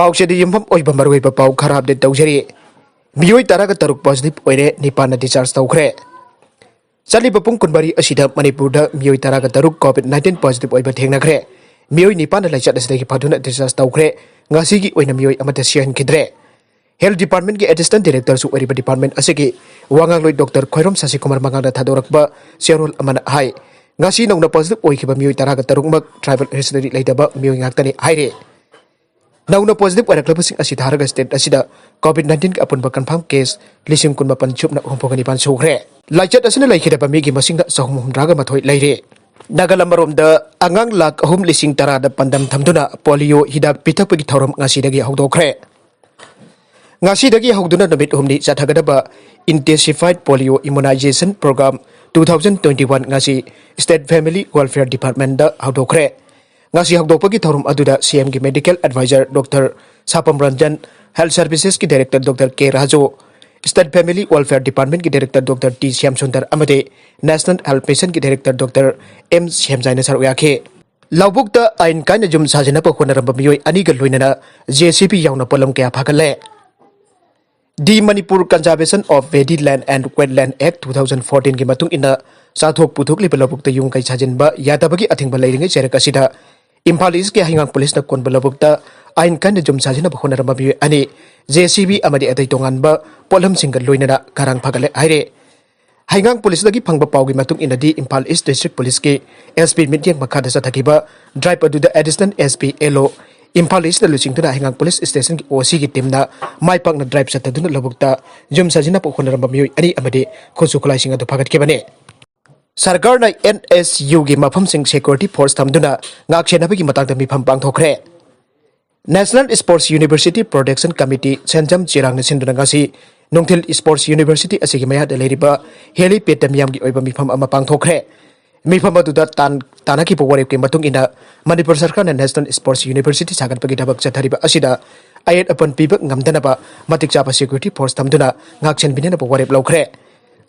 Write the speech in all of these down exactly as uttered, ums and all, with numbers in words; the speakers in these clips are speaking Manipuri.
ꯄꯥꯎꯆꯦꯗ ꯌꯨꯝꯐꯝ ꯑꯣꯏꯕ ꯃꯔꯨꯑꯣꯏꯕ ꯄꯥꯎ ꯈꯔ ꯑꯞꯗꯦꯠ ꯇꯧꯖꯔꯤ꯫ ꯃꯤꯑꯣꯏ ꯇꯔꯥꯒ ꯇꯔꯨꯛ ꯄꯣꯖꯤꯇꯤꯚ ꯑꯣꯏꯔꯦ, ꯅꯤꯄꯥꯟꯅ ꯗꯤꯁꯆꯥꯔꯖ ꯇꯧꯈ꯭ꯔꯦ꯫ ꯆꯠꯂꯤꯕ ꯄꯨꯡ ꯀꯨꯟꯃꯔꯤ ꯑꯁꯤꯗ ꯃꯅꯤꯄꯨꯔꯗ ꯃꯤꯑꯣꯏ ꯇꯔꯥꯒ ꯇꯔꯨꯛ ꯀꯣꯚꯤꯗ ꯅꯥꯏꯟꯇꯤꯟ ꯄꯣꯖꯤꯇꯤꯚ ꯑꯣꯏꯕ ꯊꯦꯡꯅꯈ꯭ꯔꯦ꯫ ꯃꯤꯑꯣꯏ ꯅꯤꯄꯥꯟꯅ ꯂꯥꯏꯆꯠ ꯑꯁꯤꯗꯒꯤ ꯐꯗꯨꯅ ꯗꯤꯁꯆꯥꯔꯖ ꯇꯧꯈ꯭ꯔꯦ꯫ ꯉꯁꯤꯒꯤ ꯑꯣꯏꯅ ꯃꯤꯑꯣꯏ ꯑꯃꯠꯇ ꯁꯤꯍꯟꯈꯤꯗ꯭ꯔꯦ꯫ ꯍꯦꯜꯊ ꯗꯤꯄꯥꯔꯠꯃꯦꯟꯠꯀꯤ ꯑꯦꯁꯤꯁꯇꯦꯟꯠ ꯗꯥꯏꯔꯦꯛꯇꯔꯁꯨ ꯑꯣꯏꯔꯤꯕ ꯗꯤꯄꯥꯔꯠꯃꯦꯟꯠ ꯑꯁꯤꯒꯤ ꯋꯥꯉꯥꯡꯂꯣꯏ ꯗꯣꯛꯇꯔ ꯈ꯭ꯋꯥꯏꯔꯣꯝ ꯁꯁꯤꯀꯨꯃꯥꯔ ꯃꯉꯥꯡꯗ ꯊꯥꯗꯣꯔꯛꯄ ꯆꯦꯔꯣꯜ ꯑꯃꯅ ꯍꯥꯏ, ꯉꯁꯤ ꯅꯧꯅ ꯄꯣꯖꯤꯇꯤꯚ ꯑꯣꯏꯈꯤꯕ ꯃꯤꯑꯣꯏ ꯇꯔꯥꯒ ꯇꯔꯨꯛꯃꯛ ꯇ꯭ꯔꯥꯏꯕꯦꯜ ꯍꯤꯁꯇꯣꯔꯤ ꯂꯩꯇꯕ ꯃꯤꯑꯣꯏ ꯉꯥꯛꯇꯅꯤ ꯍꯥꯏꯔꯤ꯫ ꯅꯧꯅ ꯄꯣꯖꯤꯇꯤꯚ ꯑꯣꯏꯔꯛꯂꯕꯁꯤꯡ ꯑꯁꯤ ꯊꯥꯔꯒ ꯁ꯭ꯇꯦꯠ ꯑꯁꯤꯗ ꯀꯣꯚꯤꯗ ꯅꯥꯏꯟꯇꯤꯟꯒꯤ ꯑꯄꯨꯟꯕ ꯀꯟꯐꯥꯔꯝ ꯀꯦꯁ ꯂꯤꯁꯤꯡ ꯀꯨꯟꯃꯥꯄꯟ ꯁꯨꯞꯅ ꯍꯨꯝꯐꯨꯒ ꯅꯤꯄꯥꯟ ꯁꯨꯈ꯭ꯔꯦ꯫ ꯂꯥꯏꯆꯠ ꯑꯁꯤꯅ ꯂꯩꯈꯤꯗꯕ ꯃꯤꯒꯤ ꯃꯁꯤꯡꯅ ꯆꯍꯨꯝ ꯍꯨꯝꯗ꯭ꯔꯥꯒ ꯃꯥꯊꯣꯏ ꯂꯩꯔꯦ꯫ ꯅꯥꯒꯥꯂꯝ ꯑꯃꯔꯣꯝꯗ ꯑꯉꯥꯡ ꯂꯥꯈ ꯑꯍꯨꯝ ꯂꯤꯁꯤꯡ ꯇꯔꯥꯗ ꯄꯥꯟꯗꯝ ꯊꯝꯗꯨꯅ ꯄꯣꯂꯤꯑꯣ ꯍꯤꯗꯥꯛ ꯄꯤꯊꯛꯄꯒꯤ ꯊꯧꯔꯝ ꯉꯁꯤꯗꯒꯤ ꯍꯧꯗꯣꯛꯈ꯭ꯔꯦ꯫ ꯉꯁꯤꯗꯒꯤ ꯍꯧꯗꯨꯅ ꯅꯨꯃꯤꯠ ꯍꯨꯝꯅꯤ ꯆꯠꯊꯒꯗꯕ Intensified Polio Immunization Program two thousand twenty one ꯉꯁꯤ State Family Welfare Department ꯍꯧꯗꯣꯛꯈ꯭ꯔꯦ꯫ ꯉꯁꯤ ꯍꯧꯗꯣꯛꯄꯒꯤ ꯊꯧꯔꯝ ꯑꯗꯨꯗ ꯁꯤ ꯑꯦꯝꯒꯤ medical adviser doctor Sapam Ranjan, health ꯁꯔꯚꯤꯁꯦꯁꯀꯤ director doctor K Raju, state family welfare ꯗꯤꯄꯥꯔꯠꯃꯦꯟꯠꯀꯤ director doctor T Shyam Sunder ꯑꯃꯗꯤ ꯅꯦꯁꯅꯦꯜ ꯍꯦꯜꯊ ꯃꯤꯁꯟꯒꯤ ꯗꯥꯏꯔꯦꯛꯇꯔ ꯗꯣꯛꯇꯔ ꯑꯦꯝ ꯁ꯭ꯌꯥꯝꯖꯥꯏꯅ ꯁꯔꯨꯛ ꯌꯥꯈꯤ꯫ ꯂꯧꯕꯨꯛꯇ ꯑꯥꯏꯟ ꯀꯥꯏꯅ ꯌꯨꯝ ꯁꯥꯖꯤꯟꯅꯕ ꯍꯣꯠꯅꯔꯝꯕ ꯃꯤꯑꯣꯏ ꯑꯅꯤꯒ ꯂꯣꯏꯅꯅ ꯖꯦ ꯁꯤ ꯕꯤ ꯌꯥꯎꯅ ꯄꯣꯠꯂꯝ ꯀꯌꯥ ꯐꯥꯒꯠꯂꯦ꯫ The Manipur Conservation of Valley Land and Wetland Act two thousand fourteen ꯒꯤ ꯃꯇꯨꯡ ꯏꯟꯅ ꯆꯥꯊꯣꯛ ꯄꯨꯊꯣꯛꯂꯤꯕ ꯂꯧꯕꯨꯛꯇ ꯌꯨꯝ ꯀꯩ ꯁꯥꯖꯤꯟꯕ ꯌꯥꯗꯕꯒꯤ ꯑꯊꯤꯡꯕ ꯂꯩꯔꯤꯉꯩ ꯆꯩꯔꯛ ꯑꯁꯤꯗ ꯏꯝꯐꯥꯜ ꯏꯁꯀꯤ ꯍꯩꯉꯥꯡ ꯄꯨꯂꯤꯁꯅ ꯀꯣꯟꯕ ꯂꯧꯕꯨꯛꯇ ꯑꯥꯏꯟ ꯀꯥꯏꯅ ꯌꯨꯝ ꯁꯥꯖꯤꯟꯅꯕ ꯍꯣꯠꯅꯔꯝꯕ ꯃꯤꯑꯣꯏ ꯑꯅꯤ ꯖꯦ ꯁꯤ ꯕꯤ ꯑꯃꯗꯤ ꯑꯇꯩ ꯇꯣꯉꯥꯟꯕ ꯄꯣꯠꯂꯝꯁꯤꯡꯒ ꯂꯣꯏꯅꯅ ꯉꯔꯥꯡ ꯐꯥꯒꯠꯂꯦ ꯍꯥꯏꯔꯦ꯫ ꯍꯩꯉꯥꯡ ꯄꯨꯂꯤꯁꯇꯒꯤ ꯐꯪꯕ ꯄꯥꯎꯒꯤ ꯃꯇꯨꯡ ꯏꯟꯅꯗꯤ ꯏꯝꯐꯥꯜ ꯏꯁ ꯗꯤꯁꯇ꯭ꯔꯤꯛ ꯄꯨꯂꯤꯁꯀꯤ ꯑꯦꯁ ꯄꯤ ꯃꯤꯠꯌꯦꯡ ꯃꯈꯥꯗ ꯆꯠꯊꯈꯤꯕ ꯗ꯭ꯔꯥꯏꯚ ꯑꯗꯨꯗ ꯑꯦꯗꯤꯁꯅꯦꯜ ꯑꯦꯁ ꯄꯤ ꯑꯦꯜ ꯑꯣ ꯏꯝꯐꯥꯜ ꯏꯁꯅ ꯂꯨꯆꯤꯡꯗꯨꯅ ꯍꯩꯉꯥꯡ ꯄꯨꯂꯤꯁ ꯁ꯭ꯇꯦꯁꯟꯒꯤ ꯑꯣ ꯁꯤꯒꯤ ꯇꯤꯝꯅ ꯃꯥꯏ ꯄꯥꯛꯅ ꯗ꯭ꯔꯥꯏꯚ ꯆꯠꯊꯗꯨꯅ ꯂꯧꯕꯨꯛꯇ ꯌꯨꯝ ꯁꯥꯖꯤꯟꯅꯕ ꯍꯣꯠꯅꯔꯝꯕ ꯃꯤꯑꯣꯏ ꯑꯅꯤ ꯑꯃꯗꯤ ꯈꯨꯠꯁꯨ ꯈꯨꯠꯂꯥꯏꯁꯤꯡ ꯑꯗꯨ ꯐꯥꯒꯠꯈꯤꯕꯅꯤ꯫ ꯁꯔꯀꯥꯔꯅ ꯑꯦꯟ ꯑꯦꯁ ꯌꯨꯒꯤ ꯃꯐꯝꯁꯤꯡ ꯁꯦꯀ꯭ꯌꯨꯔꯤꯇꯤ ꯐꯣꯔꯁ ꯊꯝꯗꯨꯅ ꯉꯥꯛꯁꯦꯟꯅꯕꯒꯤ ꯃꯇꯥꯡꯗ ꯃꯤꯐꯝ ꯄꯥꯡꯊꯣꯛꯈ꯭ꯔꯦ꯫ National Sports University Protection Committee ꯁꯦꯟꯖꯝ ꯆꯤꯔꯥꯡꯅ ꯁꯤꯟꯗꯨꯅ ꯉꯁꯤ ꯅꯨꯡꯊꯤꯜ ꯁ꯭ꯄꯣꯔꯠꯁ ꯌꯨꯅꯤꯚꯔꯁꯤꯇꯤ ꯑꯁꯤꯒꯤ ꯃꯌꯥꯗ ꯂꯩꯔꯤꯕ ꯍꯦꯂꯤꯄꯦꯗꯇ ꯃꯤꯌꯥꯝꯒꯤ ꯑꯣꯏꯕ ꯃꯤꯐꯝ ꯑꯃ ꯄꯥꯡꯊꯣꯛꯈ꯭ꯔꯦ꯫ ꯃꯤꯐꯝ ꯑꯗꯨꯗ ꯇꯥꯟ-, ꯇꯥꯟꯅꯈꯤꯕ ꯋꯥꯔꯦꯞꯀꯤ ꯃꯇꯨꯡ ꯏꯟꯅ ꯃꯅꯤꯄꯨꯔ ꯁꯔꯀꯥꯔꯅ ꯅꯦꯁꯅꯦꯜ ꯁ꯭ꯄꯣꯔꯠꯁ ꯌꯨꯅꯤꯚꯔꯁꯤꯇꯤ ꯁꯥꯒꯠꯄꯒꯤ ꯊꯕꯛ ꯆꯠꯊꯔꯤꯕ ꯑꯁꯤꯗ ꯑꯌꯦꯠ ꯑꯄꯟ ꯄꯤꯕ ꯉꯝꯗꯅꯕ ꯃꯇꯤꯛ ꯆꯥꯕ ꯁꯦꯀ꯭ꯌꯨꯔꯤꯇꯤ ꯐꯣꯔꯁ ꯊꯝꯗꯨꯅ ꯉꯥꯛꯁꯦꯟꯕꯤꯅꯅꯕ ꯋꯥꯔꯦꯞ ꯂꯧꯈ꯭ꯔꯦ꯫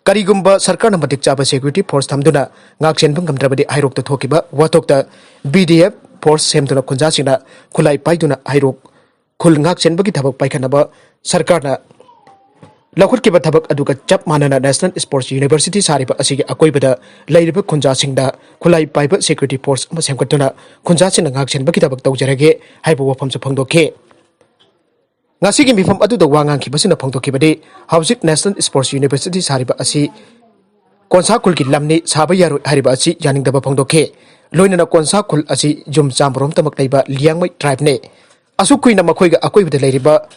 ꯀꯔꯤꯒꯨꯝꯕ ꯁꯔꯀꯥꯔꯅ ꯃꯇꯤꯛ ꯆꯥꯕ ꯁꯦꯀ꯭ꯌꯨꯔꯤꯇꯤ ꯐꯣꯔꯁ ꯊꯝꯗꯨꯅ ꯉꯥꯛꯁꯦꯟꯕ ꯉꯝꯗ꯭ꯔꯕꯗꯤ ꯍꯩꯔꯣꯛꯇ ꯊꯣꯛꯈꯤꯕ ꯋꯥꯊꯣꯛꯇ ꯕꯤ ꯗꯤ ꯑꯦꯐ ꯐꯣꯔꯁ ꯁꯦꯝꯗꯨꯅ ꯈꯨꯟꯖꯥꯁꯤꯡꯅ ꯈꯨꯠꯂꯥꯏ ꯄꯥꯏꯗꯨꯅ ꯍꯩꯔꯣꯛ ꯈꯨꯜ ꯉꯥꯛ ꯁꯦꯟꯕꯒꯤ ꯊꯕꯛ ꯄꯥꯏꯈꯠꯅꯕ ꯁꯔꯀꯥꯔꯅ ꯂꯧꯈꯠꯈꯤꯕ ꯊꯕꯛ ꯑꯗꯨꯒ ꯆꯞ ꯃꯥꯟꯅꯅ National Sports University ꯁꯥꯔꯤꯕ ꯑꯁꯤꯒꯤ ꯑꯀꯣꯏꯕꯗ ꯂꯩꯔꯤꯕ ꯈꯨꯟꯖꯥꯁꯤꯡꯗ ꯈꯨꯠꯂꯥꯏ ꯄꯥꯏꯕ security force ꯑꯃ ꯁꯦꯝꯒꯠꯇꯨꯅ ꯈꯨꯟꯖꯥꯁꯤꯡꯅ ꯉꯥꯛ ꯁꯦꯟꯕꯒꯤ ꯊꯕꯛ ꯇꯧꯖꯔꯒꯦ ꯍꯥꯏꯕ ꯋꯥꯐꯝꯁꯨ ꯐꯣꯡꯗꯣꯛꯈꯤ꯫ ꯉꯁꯤꯒꯤ ꯃꯤꯐꯝ ꯑꯗꯨꯗ ꯋꯥ ꯉꯥꯡꯈꯤꯕꯁꯤꯅ ꯐꯣꯡꯗꯣꯛꯈꯤꯕꯗꯤ, ꯍꯧꯖꯤꯛ National Sports University ꯁꯥꯔꯤꯕ ꯑꯁꯤ ꯀꯣꯟꯁꯥ ꯈꯨꯜꯒꯤ ꯂꯝꯅꯤ, ꯁꯥꯕ ꯌꯥꯔꯣꯏ ꯍꯥꯏꯔꯤꯕ ꯑꯁꯤ ꯌꯥꯅꯤꯡꯗꯕ ꯐꯣꯡꯗꯣꯛꯈꯤ꯫ ꯂꯣꯏꯅꯅ ꯀꯣꯟꯁꯥ ꯈꯨꯜ ꯑꯁꯤ ꯌꯨꯝ ꯆꯥꯝꯃꯔꯣꯝꯇꯃꯛ ꯂꯩꯕ ꯂꯤꯌꯥꯡꯃꯩ tribeꯅꯤ꯫ ꯑꯁꯨꯛ ꯀꯨꯏꯅ ꯃꯈꯣꯏꯒ ꯑꯀꯣꯏꯕꯗ ꯂꯩꯔꯤꯕ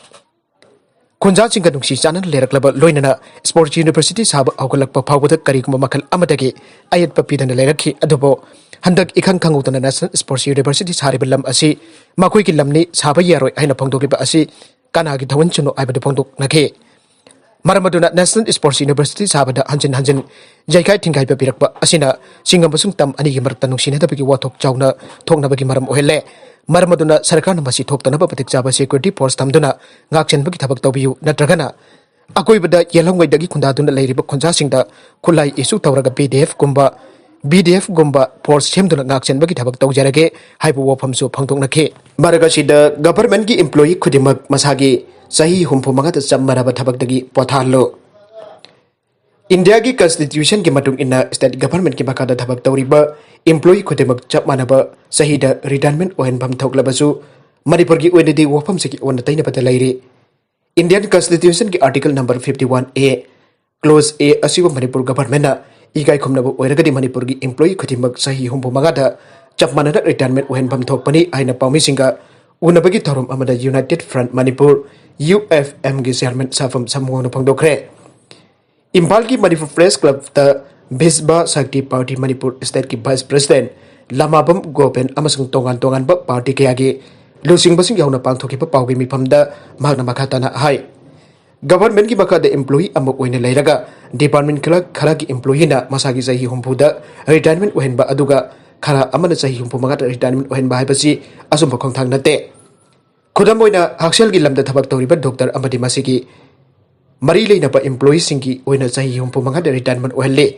ꯈꯨꯟꯖꯥꯁꯤꯡꯒ ꯅꯨꯡꯁꯤ ꯆꯥꯟꯅꯅ ꯂꯩꯔꯛꯂꯕ, ꯂꯣꯏꯅꯅ Sports University ꯁꯥꯕ ꯍꯧꯒꯠꯂꯛꯄ ꯐꯥꯎꯕꯗ ꯀꯔꯤꯒꯨꯝꯕ ꯃꯈꯜ ꯑꯃꯗꯒꯤ ꯑꯌꯦꯠꯄ ꯄꯤꯗꯅ ꯂꯩꯔꯛꯈꯤ꯫ ꯑꯗꯨꯕꯨ ꯍꯟꯗꯛ ꯏꯈꯪ ꯈꯪꯍꯧꯗꯅ National Sports University ꯁꯥꯔꯤꯕ ꯂꯝ ꯑꯁꯤ ꯃꯈꯣꯏꯒꯤ ꯂꯝꯅꯤ, ꯁꯥꯕ ꯌꯥꯔꯣꯏ ꯍꯥꯏꯅ ꯐꯣꯡꯗꯣꯛꯂꯤꯕ ꯑꯁꯤ ꯀꯅꯥꯒꯤ ꯊꯋꯥꯏꯟꯁꯨꯅꯣ ꯍꯥꯏꯕꯗꯨ ꯐꯣꯡꯗꯣꯛꯅꯈꯤ꯫ ꯃꯔꯝ ꯑꯗꯨꯅ National Sports University ꯁꯥꯕꯗ ꯍꯟꯖꯤꯟ ꯍꯟꯖꯤꯟ ꯌꯩꯈꯥꯏ ꯊꯤꯡꯒꯥꯏꯕ ꯄꯤꯔꯛꯄ ꯑꯁꯤꯅ ꯆꯤꯡ ꯑꯃꯁꯨꯡ ꯇꯝ ꯑꯅꯤꯒꯤ ꯃꯔꯛꯇ ꯅꯨꯡꯁꯤꯅꯗꯕꯒꯤ ꯋꯥꯊꯣꯛ ꯆꯥꯎꯅ ꯊꯣꯛꯅꯕꯒꯤ ꯃꯔꯝ ꯑꯣꯏꯍꯜꯂꯦ꯫ ꯃꯔꯝ ꯑꯗꯨꯅ ꯁꯔꯀꯥꯔꯅ ꯃꯁꯤ ꯊꯣꯛꯇꯅꯕ ꯃꯇꯤꯛ ꯆꯥꯕ security force ꯊꯝꯗꯨꯅ ꯉꯥꯛꯁꯦꯟꯕꯒꯤ ꯊꯕꯛ ꯇꯧꯕꯤꯌꯨ, ꯅꯠꯇ꯭ꯔꯒꯅ ꯑꯀꯣꯏꯕꯗ ꯌꯦꯜꯍꯧꯉꯩꯗꯒꯤ ꯈꯨꯟꯗꯥꯗꯨꯅ ꯂꯩꯔꯤꯕ ꯈꯨꯟꯖꯥꯁꯤꯡꯗ ꯈꯨꯠꯂꯥꯏ issue ꯇꯧꯔꯒ BDFꯒꯨꯝꯕ, BDFꯒꯨꯝꯕ force ꯁꯦꯝꯗꯨꯅ ꯉꯥꯛꯁꯦꯟꯕꯒꯤ ꯊꯕꯛ ꯇꯧꯖꯔꯒꯦ ꯍꯥꯏꯕ ꯋꯥꯐꯝꯁꯨ ꯐꯣꯡꯗꯣꯛꯅꯈꯤ꯫ ꯃꯔꯛ ꯑꯁꯤꯗ governmentꯀꯤ employee ꯈꯨꯗꯤꯡꯃꯛ ꯃꯁꯥꯒꯤ ꯆꯍꯤ ꯍꯨꯝꯐꯨ ꯃꯉꯥꯗ ꯆꯞ ꯃꯥꯟꯅꯕ ꯊꯕꯛꯇꯒꯤ ꯄꯣꯊꯥꯍꯜꯂꯨ꯫ ꯏꯟꯗꯤꯌꯥꯒꯤ constitutionꯒꯤ ꯃꯇꯨꯡ ꯏꯟꯅ state governmentꯀꯤ ꯃꯈꯥꯗ ꯊꯕꯛ ꯇꯧꯔꯤꯕ employee ꯈꯨꯗꯤꯡꯃꯛ ꯆꯞ ꯃꯥꯟꯅꯕ ꯆꯍꯤꯗ retirement ꯑꯣꯏꯍꯟꯐꯝ ꯊꯣꯛꯂꯕꯁꯨ, ꯃꯅꯤꯄꯨꯔꯒꯤ ꯑꯣꯏꯅꯗꯤ ꯋꯥꯐꯝꯁꯤꯒꯤ ꯑꯣꯟꯅ ꯇꯩꯅꯕꯗ ꯂꯩꯔꯤ꯫ Indian constitutionꯒꯤ article number fifty one A, clause A ꯑꯁꯤꯕꯨ ꯃꯅꯤꯄꯨꯔ governmentꯅ ꯏꯀꯥꯏ ꯈꯨꯝꯅꯕ ꯑꯣꯏꯔꯒꯗꯤ ꯃꯅꯤꯄꯨꯔꯒꯤ employee ꯈꯨꯗꯤꯡꯃꯛ ꯆꯍꯤ ꯍꯨꯝꯐꯨ ꯃꯉꯥꯗ ꯆꯞ ꯃꯥꯟꯅꯅ retirement ꯑꯣꯏꯍꯟꯐꯝ ꯊꯣꯛꯄꯅꯤ ꯍꯥꯏꯅ ꯄꯥꯎꯃꯤꯁꯤꯡꯒ ꯎꯅꯕꯒꯤ ꯊꯧꯔꯝ ꯑꯃꯗ United Front Manipur, UFMꯒꯤ chairman ꯁꯥꯐꯝ ꯁꯥꯃꯨꯉꯣꯅ ꯐꯣꯡꯗꯣꯛꯈ꯭ꯔꯦ꯫ ꯏꯝꯐꯥꯜꯒꯤ Manipur Press Clubꯇ Bhisva Shakti Party Manipur stateꯀꯤ vice president ꯂꯃꯥꯕꯝ ꯒꯣꯕꯦꯟ ꯑꯃꯁꯨꯡ ꯇꯣꯉꯥꯟ ꯇꯣꯉꯥꯟꯕ party ꯀꯌꯥꯒꯤ ꯂꯨꯆꯤꯡꯕꯁꯤꯡ ꯌꯥꯎꯅ ꯄꯥꯡꯊꯣꯛꯈꯤꯕ ꯄꯥꯎꯒꯤ ꯃꯤꯐꯝꯗ ꯃꯍꯥꯛꯅ ꯃꯈꯥ ꯇꯥꯅ ꯍꯥꯏ, governmentꯀꯤ ꯃꯈꯥꯗ employee ꯑꯃ ꯑꯣꯏꯅ ꯂꯩꯔꯒ department ꯈꯔ, ꯈꯔꯒꯤ employeeꯅ ꯃꯁꯥꯒꯤ ꯆꯍꯤ ꯍꯨꯝꯐꯨꯗ retirement ꯑꯣꯏꯍꯟꯕ, ꯑꯗꯨꯒ ꯈꯔ ꯑꯃꯅ ꯆꯍꯤ ꯍꯨꯝꯐꯨ ꯃꯉꯥꯗ retirement ꯑꯣꯏꯍꯟꯕ ꯍꯥꯏꯕꯁꯤ ꯑꯆꯨꯝꯕ ꯈꯣꯡꯊꯥꯡ ꯅꯠꯇꯦ꯫ ꯈꯨꯗꯝ ꯑꯣꯏꯅ, ꯍꯛꯁꯦꯜꯒꯤ ꯂꯝꯗ ꯊꯕꯛ ꯇꯧꯔꯤꯕ doctor ꯑꯃꯗꯤ ꯃꯁꯤꯒꯤ ꯃꯔꯤ ꯂꯩꯅꯕ employeeꯁꯤꯡꯒꯤ ꯑꯣꯏꯅ ꯆꯍꯤ ꯍꯨꯝꯐꯨ ꯃꯉꯥꯗ retirement ꯑꯣꯏꯍꯜꯂꯤ꯫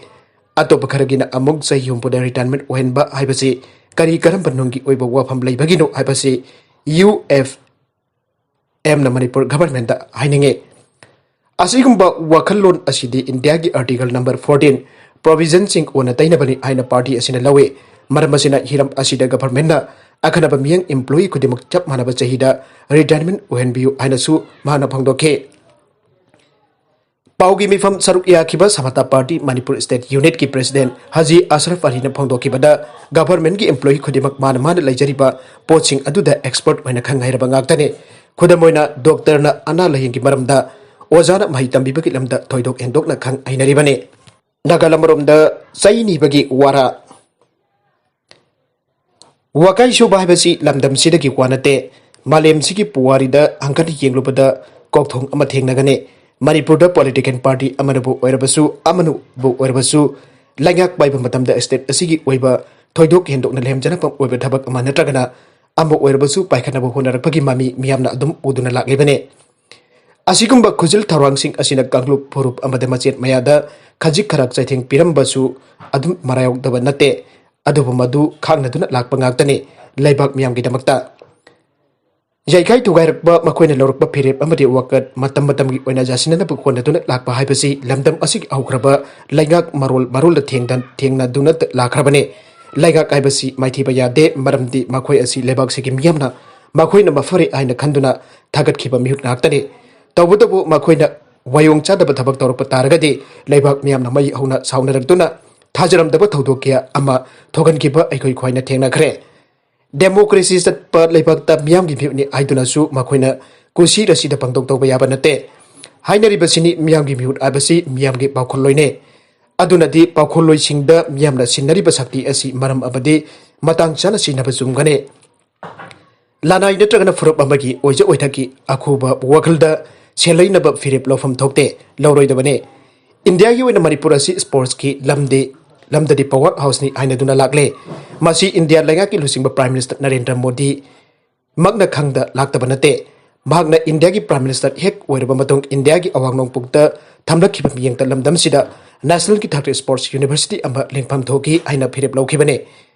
ꯑꯇꯣꯞꯄ ꯈꯔꯒꯤꯅ ꯑꯃꯨꯛ ꯆꯍꯤ ꯍꯨꯝꯐꯨꯗ retirement ꯑꯣꯏꯍꯟꯕ ꯍꯥꯏꯕꯁꯤ ꯀꯔꯤ ꯀꯔꯝꯕ ꯅꯨꯡꯒꯤ ꯑꯣꯏꯕ ꯋꯥꯐꯝ ꯂꯩꯕꯒꯤꯅꯣ ꯍꯥꯏꯕꯁꯤ UF ꯑꯦꯝꯅ ꯃꯅꯤꯄꯨꯔ ꯒꯚꯔꯟꯃꯦꯟꯠꯇ ꯍꯥꯏꯅꯤꯡꯉꯤ꯫ ꯑꯁꯤꯒꯨꯝꯕ ꯋꯥꯈꯜꯂꯣꯟ ꯑꯁꯤꯗꯤ ꯏꯟꯗꯤꯌꯥꯒꯤ ꯑꯥꯔꯇꯤꯀꯜ ꯅꯝꯕꯔ ꯐꯣꯔꯇꯤꯟ ꯄ꯭ꯔꯣꯚꯤꯖꯟꯁꯤꯡ ꯑꯣꯟꯅ ꯇꯩꯅꯕꯅꯤ ꯍꯥꯏꯅ ꯄꯥꯔꯇꯤ ꯑꯁꯤꯅ ꯂꯧꯏ꯫ ꯃꯔꯝ ꯑꯁꯤꯅ ꯍꯤꯔꯝ ꯑꯁꯤꯗ ꯒꯚꯔꯟꯃꯦꯟꯠꯅ ꯑꯈꯟꯅꯕ ꯃꯤꯌꯦꯡ ꯏꯝꯄ꯭ꯂꯣꯌꯤ ꯈꯨꯗꯤꯡꯃꯛ ꯆꯞ ꯃꯥꯟꯅꯕ ꯆꯍꯤꯗ ꯔꯤꯇꯥꯌꯔꯃꯦꯟꯠ ꯑꯣꯏꯍꯟꯕꯤꯌꯨ ꯍꯥꯏꯅꯁꯨ ꯃꯍꯥꯛꯅ ꯐꯣꯡꯗꯣꯛꯈꯤ꯫ ꯄꯥꯎꯒꯤ ꯃꯤꯐꯝ ꯁꯔꯨꯛ ꯌꯥꯈꯤꯕ ꯁꯃꯇꯥ ꯄꯥꯔꯇꯤ ꯃꯅꯤꯄꯨꯔ ꯁ꯭ꯇꯦꯠ ꯌꯨꯅꯤꯠꯀꯤ ꯄ꯭ꯔꯦꯁꯤꯗꯦꯟꯠ ꯍꯥꯖꯤ ꯑꯁꯔꯐ ꯑꯂꯤꯅ ꯐꯣꯡꯗꯣꯛꯈꯤꯕꯗ, ꯒꯚꯔꯟꯃꯦꯟꯠꯀꯤ ꯏꯝꯄ꯭ꯂꯣꯌꯤ ꯈꯨꯗꯤꯡꯃꯛ ꯃꯥꯅ ꯃꯥꯅ ꯂꯩꯖꯔꯤꯕ ꯄꯣꯠꯁꯤꯡ ꯑꯗꯨꯗ ꯑꯦꯛꯁꯄꯔꯠ ꯑꯣꯏꯅ ꯈꯪ ꯍꯩꯔꯕ ꯉꯥꯛꯇꯅꯤ꯫ ꯈꯨꯗꯝ ꯑꯣꯏꯅ, ꯗꯣꯛꯇꯔꯅ ꯑꯅꯥ ꯂꯥꯌꯦꯡꯒꯤ ꯃꯔꯝꯗ, ꯑꯣꯖꯥꯅ ꯃꯍꯩ ꯇꯝꯕꯤꯕꯒꯤ ꯂꯝꯗ ꯊꯣꯏꯗꯣꯛ ꯍꯦꯟꯗꯣꯛꯅ ꯈꯪ ꯍꯩꯅꯔꯤꯕꯅꯤ꯫ ꯅꯥꯒꯥꯂꯦꯟ ꯑꯃꯔꯣꯝꯗ ꯆꯩ ꯅꯤꯕꯒꯤ ꯋꯥꯔꯥ꯫ ꯋꯥꯀꯥꯏ ꯁꯨꯕ ꯍꯥꯏꯕꯁꯤ ꯂꯝꯗꯝꯁꯤꯗꯒꯤ ꯋꯥ ꯅꯠꯇꯦ, ꯃꯥꯂꯦꯝꯁꯤꯒꯤ ꯄꯨꯋꯥꯔꯤꯗ ꯍꯪꯀꯠ ꯌꯦꯡꯂꯨꯕꯗ ꯀꯣꯛꯊꯣꯡ ꯑꯃ ꯊꯦꯡꯅꯒꯅꯤ꯫ ꯃꯅꯤꯄꯨꯔꯗ ꯄꯣꯂꯤꯇꯤꯀꯦꯜ ꯄꯥꯔꯇꯤ ꯑꯃꯅꯕꯨ ꯑꯣꯏꯔꯕꯁꯨ, ꯑꯃꯅꯕꯨ ꯑꯣꯏꯔꯕꯁꯨ, ꯂꯩꯉꯥꯛ ꯄꯥꯏꯕ ꯃꯇꯝꯗ ꯁ꯭ꯇꯦꯠ ꯑꯁꯤꯒꯤ ꯑꯣꯏꯕ ꯊꯣꯏꯗꯣꯛ ꯍꯦꯟꯗꯣꯛꯅ ꯂꯦꯝꯖꯅꯐꯝ ꯑꯣꯏꯕ ꯊꯕꯛ ꯑꯃ ꯅꯠꯇ꯭ꯔꯒꯅ ꯑꯃ ꯑꯣꯏꯔꯕꯁꯨ ꯄꯥꯏꯈꯠꯅꯕ ꯍꯣꯠꯅꯔꯛꯄꯒꯤ ꯃꯃꯤ ꯃꯤꯌꯥꯝꯅ ꯑꯗꯨꯝ ꯎꯗꯨꯅ ꯂꯥꯛꯂꯤꯕꯅꯤ꯫ ꯑꯁꯤꯒꯨꯝꯕ ꯈꯨꯖꯤꯜ ꯊꯧꯔꯥꯡꯁꯤꯡ ꯑꯁꯤꯅ ꯀꯥꯡꯂꯨꯞ ꯐꯨꯔꯨꯞ ꯑꯃꯗ ꯃꯆꯦꯠ ꯃꯌꯥꯗ ꯈꯖꯤꯛ ꯈꯔꯥꯛ ꯆꯩꯊꯦꯡ ꯄꯤꯔꯝꯕꯁꯨ ꯑꯗꯨꯝ ꯃꯔꯥꯏꯌꯥꯎꯗꯕ ꯅꯠꯇꯦ꯫ ꯑꯗꯨꯕꯨ ꯃꯗꯨ ꯈꯥꯡꯅꯗꯨꯅ ꯂꯥꯛꯄ ꯉꯥꯛꯇꯅꯤ꯫ ꯂꯩꯕꯥꯛ ꯃꯤꯌꯥꯝꯒꯤꯗꯃꯛꯇ ꯌꯩꯈꯥꯏ ꯊꯨꯒꯥꯏꯔꯛꯄ, ꯃꯈꯣꯏꯅ ꯂꯧꯔꯛꯄ ꯐꯤꯔꯦꯞ ꯑꯃꯗꯤ ꯋꯥꯀꯠ ꯃꯇꯝ ꯃꯇꯝꯒꯤ ꯑꯣꯏꯅ ꯌꯥꯁꯤꯟꯅꯅꯕ ꯍꯣꯠꯅꯗꯨꯅ ꯂꯥꯛꯄ ꯍꯥꯏꯕꯁꯤ ꯂꯝꯗꯝ ꯑꯁꯤꯒꯤ ꯍꯧꯈ꯭ꯔꯕ ꯂꯩꯉꯥꯛ ꯃꯔꯣꯜ ꯃꯔꯣꯜꯗ ꯊꯦꯡꯗ-, ꯊꯦꯡꯅꯗꯨꯅ ꯂꯥꯛꯈ꯭ꯔꯕꯅꯤ꯫ ꯂꯩꯉꯥꯛ ꯍꯥꯏꯕꯁꯤ ꯃꯥꯏꯊꯤꯕ ꯌꯥꯗꯦ, ꯃꯔꯝꯗꯤ ꯃꯈꯣꯏ ꯑꯁꯤ ꯂꯩꯕꯥꯛꯁꯤꯒꯤ ꯃꯤꯌꯥꯝꯅ ꯃꯈꯣꯏꯅ ꯃꯐꯔꯦ ꯍꯥꯏꯅ ꯈꯟꯗꯨꯅ ꯊꯥꯒꯠꯈꯤꯕ ꯃꯤꯍꯨꯠ ꯉꯥꯛꯇꯅꯤ꯫ ꯇꯧꯕꯇꯕꯨ ꯃꯈꯣꯏꯅ ꯋꯥꯌꯣꯡ ꯆꯥꯗꯕ ꯊꯕꯛ ꯇꯧꯔꯛꯄ ꯇꯥꯔꯒꯗꯤ ꯂꯩꯕꯥꯛ ꯃꯤꯌꯥꯝꯅ ꯃꯩ ꯍꯧꯅ ꯁꯥꯎꯅꯔꯛꯇꯨꯅ ꯊꯥꯖꯔꯝꯗꯕ ꯊꯧꯗꯣꯛ ꯀꯌꯥ ꯑꯃ ꯊꯣꯛꯍꯟꯈꯤꯕ ꯑꯩꯈꯣꯏ ꯈ꯭ꯋꯥꯏꯅ ꯊꯦꯡꯅꯈ꯭ꯔꯦ꯫ ꯗꯦꯃꯣꯀ꯭ꯔꯦꯁꯤ ꯆꯠꯄ ꯂꯩꯕꯥꯛꯇ ꯃꯤꯌꯥꯝꯒꯤ ꯃꯤꯍꯨꯠꯅꯤ ꯍꯥꯏꯗꯨꯅꯁꯨ ꯃꯈꯣꯏꯅ ꯀꯨꯁꯤ ꯔꯁꯤꯗ ꯄꯥꯡꯊꯣꯛ ꯇꯧꯕ ꯌꯥꯕ ꯅꯠꯇꯦ꯫ ꯍꯥꯏꯅꯔꯤꯕꯁꯤꯅꯤ, ꯃꯤꯌꯥꯝꯒꯤ ꯃꯤꯍꯨꯠ ꯍꯥꯏꯕꯁꯤ ꯃꯤꯌꯥꯝꯒꯤ ꯄꯥꯎꯈꯨꯝꯂꯣꯏꯅꯦ꯫ ꯑꯗꯨꯅꯗꯤ ꯄꯥꯎꯈꯨꯝꯂꯣꯏꯁꯤꯡꯗ ꯃꯤꯌꯥꯝꯅ ꯁꯤꯟꯅꯔꯤꯕ ꯁꯛꯇꯤ ꯑꯁꯤ ꯃꯔꯝ ꯑꯃꯗꯤ ꯃꯇꯥꯡ ꯆꯥꯅ ꯁꯤꯖꯤꯟꯅꯕ ꯆꯨꯝꯒꯅꯤ꯫ ꯂꯅꯥꯏ ꯅꯠꯇ꯭ꯔꯒꯅ ꯐꯨꯔꯨꯞ ꯑꯃꯒꯤ ꯑꯣꯏꯖ ꯑꯣꯏꯊꯛꯀꯤ ꯑꯈꯨꯕ ꯋꯥꯈꯜꯗ ꯁꯦꯜ ꯂꯩꯅꯕ ꯐꯤꯔꯦꯞ ꯂꯧꯐꯝ ꯊꯣꯛꯇꯦ, ꯂꯧꯔꯣꯏꯗꯕꯅꯤ꯫ ꯏꯟꯗꯤꯌꯥꯒꯤ ꯑꯣꯏꯅ ꯃꯅꯤꯄꯨꯔ ꯑꯁꯤ ꯁ꯭ꯄꯣꯔꯠꯁꯀꯤ ꯂꯝꯗꯤ, ꯂꯝꯗꯗꯤ ꯄꯋꯥꯔ ꯍꯥꯎꯁꯅꯤ ꯍꯥꯏꯅꯗꯨꯅ ꯂꯥꯛꯂꯦ꯫ ꯃꯁꯤ ꯏꯟꯗꯤꯌꯥ ꯂꯩꯉꯥꯛꯀꯤ ꯂꯨꯆꯤꯡꯕ ꯄ꯭ꯔꯥꯏꯝ ꯃꯤꯅꯤꯁꯇꯔ ꯅꯔꯦꯟꯗ꯭ꯔ ꯃꯣꯗꯤ ꯃꯛꯅ ꯈꯪꯗ ꯂꯥꯛꯇꯕ ꯅꯠꯇꯦ꯫ ꯃꯍꯥꯛꯅ ꯏꯟꯗꯤꯌꯥꯒꯤ ꯄ꯭ꯔꯥꯏꯝ ꯃꯤꯅꯤꯁꯇꯔ ꯍꯦꯛ ꯑꯣꯏꯔꯕ ꯃꯇꯨꯡ ꯏꯟꯗꯤꯌꯥꯒꯤ ꯑꯋꯥꯡ ꯅꯣꯡꯄꯣꯛꯇ ꯊꯝꯂꯛꯈꯤꯕ ꯃꯤꯠꯌꯦꯡꯗ ꯂꯝꯗꯝꯁꯤꯗ ꯅꯦꯁꯅꯦꯜꯒꯤ ꯊꯥꯛꯇ ꯁ꯭ꯄꯣꯔꯠꯁ ꯌꯨꯅꯤꯚꯔꯁꯤꯇꯤ ꯑꯃ ꯂꯤꯡꯐꯝ ꯊꯣꯛꯈꯤ ꯍꯥꯏꯅ ꯐꯤꯔꯦꯞ ꯂꯧꯈꯤꯕꯅꯤ꯫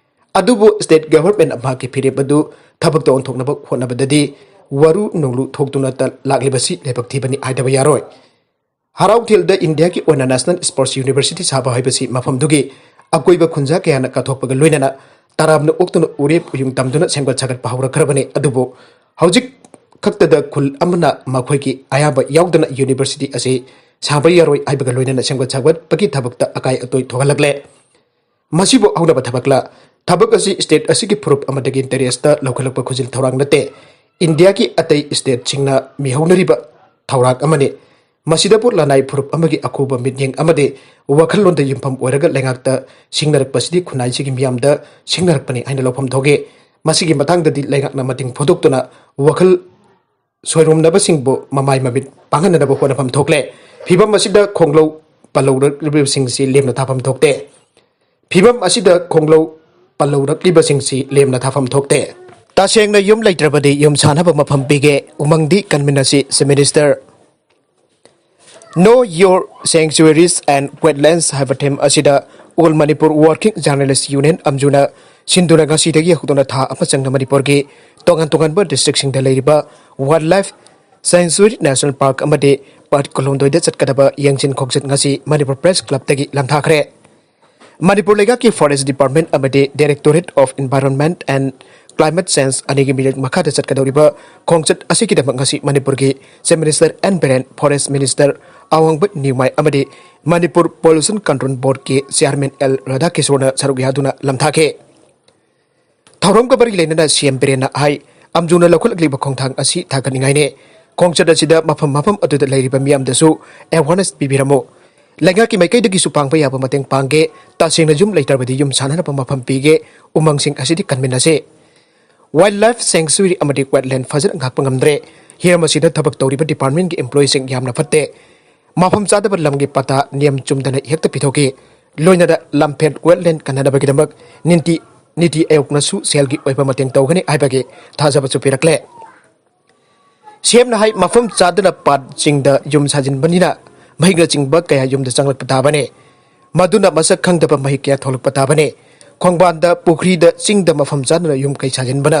ꯑꯗꯨꯕꯨ ꯁ꯭ꯇꯦꯠ ꯒꯚꯔꯟꯃꯦꯟꯠꯅ ꯃꯍꯥꯛꯀꯤ ꯐꯤꯔꯦꯞ ꯑꯗꯨ ꯊꯕꯛꯇ ꯑꯣꯟꯊꯣꯛꯅꯕ ꯍꯣꯠꯅꯕꯗꯗꯤ ꯋꯥꯔꯨ ꯅꯣꯡꯂꯨ ꯊꯣꯛꯇꯨꯅꯇ ꯂꯥꯛꯂꯤꯕꯁꯤ ꯂꯥꯏꯕꯛ ꯊꯤꯕꯅꯤ ꯍꯥꯏꯗꯕ ꯌꯥꯔꯣꯏ꯫ ꯍꯔꯥꯎꯊꯦꯜꯗ ꯏꯟꯗꯤꯌꯥꯒꯤ ꯑꯣꯏꯅ ꯅꯦꯁꯅꯦꯜ ꯁ꯭ꯄꯣꯔꯠꯁ ꯌꯨꯅꯤꯚꯔꯁꯤꯇꯤ ꯁꯥꯕ ꯍꯥꯏꯕꯁꯤ ꯃꯐꯝꯗꯨꯒꯤ ꯑꯀꯣꯏꯕ ꯈꯨꯟꯖꯥ ꯀꯌꯥꯅ ꯀꯠꯊꯣꯛꯄꯒ ꯂꯣꯏꯅꯅ ꯇꯔꯥꯝꯅ ꯑꯣꯛꯇꯨꯅ ꯎꯔꯦꯞ ꯎꯌꯨꯡ ꯇꯝꯗꯨꯅ ꯁꯦꯝꯒꯠ ꯁꯥꯒꯠꯄ ꯍꯧꯔꯛꯈ꯭ꯔꯕꯅꯤ꯫ ꯑꯗꯨꯕꯨ ꯍꯧꯖꯤꯛ ꯈꯛꯇꯗ ꯈꯨꯜ ꯑꯃꯅ ꯃꯈꯣꯏꯒꯤ ꯑꯌꯥꯕ ꯌꯥꯎꯗꯅ ꯌꯨꯅꯤꯚꯔꯁꯤꯇꯤ ꯑꯁꯤ ꯁꯥꯕ ꯌꯥꯔꯣꯏ ꯍꯥꯏꯕꯒ ꯂꯣꯏꯅꯅ ꯁꯦꯝꯒꯠ ꯁꯥꯒꯠꯄꯒꯤ ꯊꯕꯛꯇ ꯑꯀꯥꯏ ꯑꯇꯣꯏ ꯊꯣꯛꯍꯜꯂꯛꯂꯦ꯫ ꯃꯁꯤꯕꯨ ꯍꯧꯅꯕ ꯊꯕꯛꯂ? ꯊꯕꯛ ꯑꯁꯤ ꯁ꯭ꯇꯦꯠ ꯑꯁꯤꯒꯤ ꯐꯨꯔꯨꯞ ꯑꯃꯗꯒꯤ ꯏꯟꯇꯔꯦꯁꯇ ꯂꯧꯈꯠꯂꯛꯄ ꯈꯨꯖꯤꯜ ꯊꯧꯔꯥꯡ ꯅꯠꯇꯦ꯫ ꯏꯟꯗꯤꯌꯥꯒꯤ ꯑꯇꯩ ꯁ꯭ꯇꯦꯠꯁꯤꯡꯅ ꯃꯤꯍꯧꯅꯔꯤꯕ ꯊꯧꯔꯥꯡ ꯑꯃꯅꯤ꯫ ꯃꯁꯤꯗꯕꯨ ꯂꯅꯥꯏ ꯐꯨꯔꯨꯞ ꯑꯃꯒꯤ ꯑꯈꯨꯕ ꯃꯤꯠꯌꯦꯡ ꯑꯃꯗꯤ ꯋꯥꯈꯜꯂꯣꯟꯗ ꯌꯨꯝꯐꯝ ꯑꯣꯏꯔꯒ ꯂꯩꯉꯥꯛꯇ ꯁꯤꯡꯅꯔꯛꯄꯁꯤꯗꯤ ꯈꯨꯟꯅꯥꯏꯁꯤꯒꯤ ꯃꯤꯌꯥꯝꯗ ꯁꯤꯡꯅꯔꯛꯄꯅꯤ ꯍꯥꯏꯅ ꯂꯧꯐꯝ ꯊꯣꯛꯏ꯫ ꯃꯁꯤꯒꯤ ꯃꯇꯥꯡꯗꯗꯤ ꯂꯩꯉꯥꯛꯅ ꯃꯇꯦꯡ ꯐꯣꯡꯗꯣꯛꯇꯨꯅ ꯋꯥꯈꯜ ꯁꯣꯏꯔꯣꯝꯅꯕꯁꯤꯡꯕꯨ ꯃꯃꯥꯏ ꯃꯃꯤꯠ ꯄꯥꯡꯍꯟꯅꯅꯕ ꯍꯣꯠꯅꯐꯝ ꯊꯣꯛꯂꯦ꯫ ꯐꯤꯕꯝ ꯑꯁꯤꯗ ꯈꯣꯡꯂꯧ ꯄꯜꯂꯧꯔꯛꯂꯤꯕꯁꯤꯡꯁꯤ ꯂꯦꯝꯅ ꯊꯥꯐꯝ ꯊꯣꯛꯇꯦ꯫ ꯐꯤꯕꯝ ꯑꯁꯤꯗ ꯈꯣꯡꯂꯧ ꯄꯜꯂꯧꯔꯛꯂꯤꯕꯁꯤꯡꯁꯤ ꯂꯦꯝꯅ ꯊꯥꯐꯝ ꯊꯣꯛꯇꯦ꯫ ꯇꯁꯦꯡꯅ ꯌꯨꯝ ꯂꯩꯇ꯭ꯔꯕꯗꯤ ꯌꯨꯝ ꯁꯥꯅꯕ ꯃꯐꯝ ꯄꯤꯒꯦ, ꯎꯃꯪꯗꯤ ꯀꯟꯃꯤꯟꯅꯁꯤ, Chief Minister꯫ Know Your Sanctuaries and Wetlands ꯍꯥꯏꯕ ꯊꯤꯝ ꯑꯁꯤꯗ All Manipur Working Journalist Union, ꯑꯝꯖꯨꯅ ꯁꯤꯟꯗꯨꯅ ꯉꯁꯤꯗꯒꯤ ꯍꯧꯗꯨꯅ ꯊꯥ ꯑꯃ ꯆꯪꯅ ꯃꯅꯤꯄꯨꯔꯒꯤ ꯇꯣꯉꯥꯟ ꯇꯣꯉꯥꯟꯕ ꯗꯤꯁꯇ꯭ꯔꯤꯛꯁꯤꯡꯗ ꯂꯩꯔꯤꯕ ꯋꯥꯏꯜ ꯂꯥꯏꯐ ꯁꯦꯡꯆꯨꯋꯦꯔꯤ ꯅꯦꯁꯅꯦꯜ ꯄꯥꯔꯛ ꯑꯃꯗꯤ ꯄꯥꯠ ꯀꯨꯟꯍꯨꯝꯗꯣꯏꯗ ꯆꯠꯀꯗꯕ ꯌꯦꯡꯁꯤꯟ ꯈꯣꯡꯆꯠ ꯉꯁꯤ ꯃꯅꯤꯄꯨꯔ ꯄ꯭ꯔꯦꯁ ꯀ꯭ꯂꯕꯇꯒꯤ ꯂꯥꯟꯊꯥꯈ꯭ꯔꯦ꯫ ꯃꯅꯤꯄꯨꯔ ꯂꯩꯉꯥꯛꯀꯤ ꯐꯣꯔꯦꯁ ꯗꯤꯄꯥꯔꯠꯃꯦꯟꯠ ꯑꯃꯗꯤ Directorate of Environment and Climate Change ꯑꯅꯤꯒꯤ ꯃꯤꯔꯛ ꯃꯈꯥꯗ ꯆꯠꯀꯗꯧꯔꯤꯕ ꯈꯣꯡꯆꯠ ꯑꯁꯤꯒꯤꯗꯃꯛ ꯉꯁꯤ ꯃꯅꯤꯄꯨꯔꯒꯤ Chief Minister N Biren, Forest Minister ꯑꯋꯥꯡꯕ ꯅꯤꯎꯃꯥꯏ ꯑꯃꯗꯤ ꯃꯅꯤꯄꯨꯔ ꯄꯣꯂꯨꯁꯟ ꯀꯟꯇ꯭ꯔꯣꯜ ꯕꯣꯔꯗꯀꯤ ꯆꯤꯌꯥꯔꯃꯦꯟ ꯑꯦꯜ ꯔꯥꯙꯥꯀꯤꯁꯣꯔꯅ ꯁꯔꯨꯛ ꯌꯥꯗꯨꯅ ꯂꯝꯊꯥꯈꯤ꯫ ꯊꯧꯔꯝꯒ ꯃꯔꯤ ꯂꯩꯅꯅ ꯁꯤ ꯑꯦꯝ ꯕꯤꯔꯦꯟꯅ ꯍꯥꯏ, ꯑꯝꯖꯨꯅ ꯂꯧꯈꯠꯂꯛꯂꯤꯕ ꯈꯣꯡꯊꯥꯡ ꯑꯁꯤ ꯊꯥꯒꯠꯅꯤꯡꯉꯥꯏꯅꯤ꯫ ꯈꯣꯡꯆꯠ ꯑꯁꯤꯗ ꯃꯐꯝ ꯃꯐꯝ ꯑꯗꯨꯗ ꯂꯩꯔꯤꯕ ꯃꯤꯌꯥꯝꯗꯁꯨ ꯑꯦꯋꯥꯔꯅꯦꯁ ꯄꯤꯕꯤꯔꯝꯃꯨ꯫ ꯂꯩꯉꯥꯛꯀꯤ ꯃꯥꯏꯀꯩꯗꯒꯤꯁꯨ ꯄꯥꯡꯕ ꯌꯥꯕ ꯃꯇꯦꯡ ꯄꯥꯡꯒꯦ꯫ ꯇꯁꯦꯡꯅ ꯌꯨꯝ ꯂꯩꯇ꯭ꯔꯕꯗꯤ ꯌꯨꯝ ꯁꯥꯅꯅꯕ ꯃꯐꯝ ꯄꯤꯒꯦ꯫ ꯎꯃꯪꯁꯤꯡ ꯑꯁꯤꯗꯤ ꯀꯟꯃꯤꯟꯅꯁꯤ꯫ ꯋꯥꯏꯜ ꯂꯥꯏꯐ ꯁꯦꯡꯆꯨꯋꯦꯔꯤ ꯑꯃꯗꯤ ꯋꯦꯠꯂꯦꯟ ꯐꯖꯅ ꯉꯥꯛꯄ ꯉꯝꯗ꯭ꯔꯦ꯫ ꯍꯤꯔꯝ ꯑꯁꯤꯗ ꯊꯕꯛ ꯇꯧꯔꯤꯕ ꯗꯤꯄꯥꯔꯠꯃꯦꯟꯒꯤ ꯏꯝꯄ꯭ꯂꯣꯌꯤꯁꯤꯡ ꯌꯥꯝꯅ ꯐꯠꯇꯦ꯫ ꯃꯐꯝ ꯆꯥꯗꯕ ꯂꯝꯒꯤ ꯄꯇꯥ ꯅꯤꯌꯝ ꯆꯨꯝꯗꯅ ꯍꯦꯛꯇ ꯄꯤꯊꯣꯛꯏ꯫ ꯂꯣꯏꯅꯅ ꯂꯝꯐꯦꯜ ꯋꯦꯠꯂꯦꯟ ꯀꯟꯅꯅꯕꯒꯤꯗꯃꯛ ꯅꯤꯇꯤ, ꯅꯤꯇꯤ ꯑꯥꯌꯣꯒꯅꯁꯨ ꯁꯦꯜꯒꯤ ꯑꯣꯏꯕ ꯃꯇꯦꯡ ꯇꯧꯒꯅꯤ ꯍꯥꯏꯕꯒꯤ ꯊꯥꯖꯕꯁꯨ ꯄꯤꯔꯛꯂꯦ꯫ ꯁꯤ ꯑꯦꯝꯅ ꯍꯥꯏ, ꯃꯐꯝ ꯆꯥꯗꯅ ꯄꯥꯠꯁꯤꯡꯗ ꯌꯨꯝ ꯁꯥꯖꯤꯟꯕꯅꯤꯅ ꯃꯍꯤꯛꯅꯆꯤꯡꯕ ꯀꯌꯥ ꯌꯨꯝꯗ ꯆꯪꯂꯛꯄ ꯇꯥꯕꯅꯤ꯫ ꯃꯗꯨꯅ ꯃꯁꯛ ꯈꯪꯗꯕ ꯃꯍꯤꯛ ꯀꯌꯥ ꯊꯣꯛꯂꯛꯄ ꯇꯥꯕꯅꯤ꯫ ꯈꯣꯡꯕꯥꯟꯗ, ꯄꯨꯈ꯭ꯔꯤꯗ, ꯆꯤꯡꯗ ꯃꯐꯝ ꯆꯥꯗꯅ ꯌꯨꯝ ꯀꯩ ꯁꯥꯖꯤꯟꯕꯅ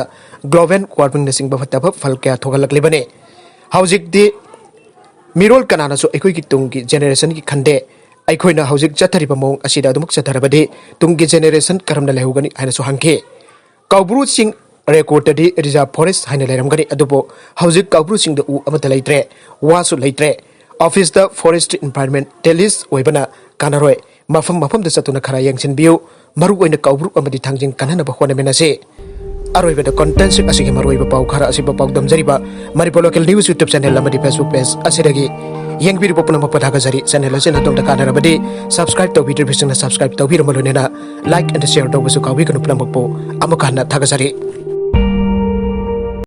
global warmingꯅꯆꯤꯡꯕ ꯐꯠꯇꯕ ꯐꯜ ꯀꯌꯥ ꯊꯣꯛꯍꯜꯂꯛꯂꯤꯕꯅꯤ꯫ ꯍꯧꯖꯤꯛꯇꯤ ꯃꯤꯔꯣꯜ ꯀꯅꯥꯅꯁꯨ ꯑꯩꯈꯣꯏꯒꯤ ꯇꯨꯡꯒꯤ generationꯒꯤ ꯈꯟꯗꯦ꯫ ꯑꯩꯈꯣꯏꯅ ꯍꯧꯖꯤꯛ ꯆꯠꯊꯔꯤꯕ ꯃꯑꯣꯡ ꯑꯁꯤꯗ ꯑꯗꯨꯃꯛ ꯆꯠꯊꯔꯕꯗꯤ ꯇꯨꯡꯒꯤ generation ꯀꯔꯝꯅ ꯂꯩꯍꯧꯒꯅꯤ ꯍꯥꯏꯅꯁꯨ ꯍꯪꯈꯤ꯫ ꯀꯧꯕ꯭ꯔꯨ ꯆꯤꯡ recordꯇꯗꯤ reserve forest ꯍꯥꯏꯅ ꯂꯩꯔꯝꯒꯅꯤ, ꯑꯗꯨꯕꯨ ꯍꯧꯖꯤꯛ ꯀꯧꯕ꯭ꯔꯨ ꯆꯤꯡꯗ ꯎ ꯑꯃꯠꯇ ꯂꯩꯇ꯭ꯔꯦ, ꯋꯥꯁꯨ ꯂꯩꯇ꯭ꯔꯦ꯫ Officeꯇ forest environmentalist ꯑꯣꯏꯕꯅ ꯀꯥꯟꯅꯔꯣꯏ꯫ ꯃꯐꯝ ꯃꯐꯝꯗ ꯆꯠꯇꯨꯅ ꯈꯔ ꯌꯦꯡꯁꯤꯟꯕꯤꯌꯨ꯫ ꯃꯔꯨꯑꯣꯏꯅ ꯀꯧꯕ꯭ꯔꯨ ꯑꯃꯗꯤ ꯊꯥꯡꯖꯤꯡ ꯀꯟꯅꯅꯕ ꯍꯣꯠꯅꯃꯤꯟꯅꯁꯤ꯫ ꯑꯔꯣꯏꯕꯗ content ꯑꯁꯤꯒꯤ ꯃꯔꯨꯑꯣꯏꯕ ꯄꯥꯎ ꯈꯔ ꯑꯁꯤꯕꯨ ꯄꯥꯎꯗꯝꯖꯔꯤꯕ Manipur Local News YouTube channel ꯑꯃꯗꯤ Facebook page ꯑꯁꯤꯗꯒꯤ ꯌꯦꯡꯕꯤꯔꯤꯕ ꯄꯨꯝꯅꯃꯛꯄꯨ ꯊꯥꯒꯠꯆꯔꯤ꯫ Channel ꯑꯁꯤꯅ ꯑꯗꯣꯝꯗ ꯀꯥꯟꯅꯔꯕꯗꯤ subscribe ꯇꯧꯕꯤꯗ꯭ꯔꯤꯕꯁꯤꯡꯅ subscribe ꯇꯧꯕꯤꯔꯝꯕ ꯂꯣꯏꯅꯅ like and share ꯇꯧꯕꯁꯨ ꯀꯥꯎꯕꯤꯒꯅꯨ꯫ ꯄꯨꯝꯅꯃꯛꯄꯨ ꯑꯃꯨꯛꯀ ꯍꯟꯅ ꯊꯥꯒꯠꯆꯔꯤ꯫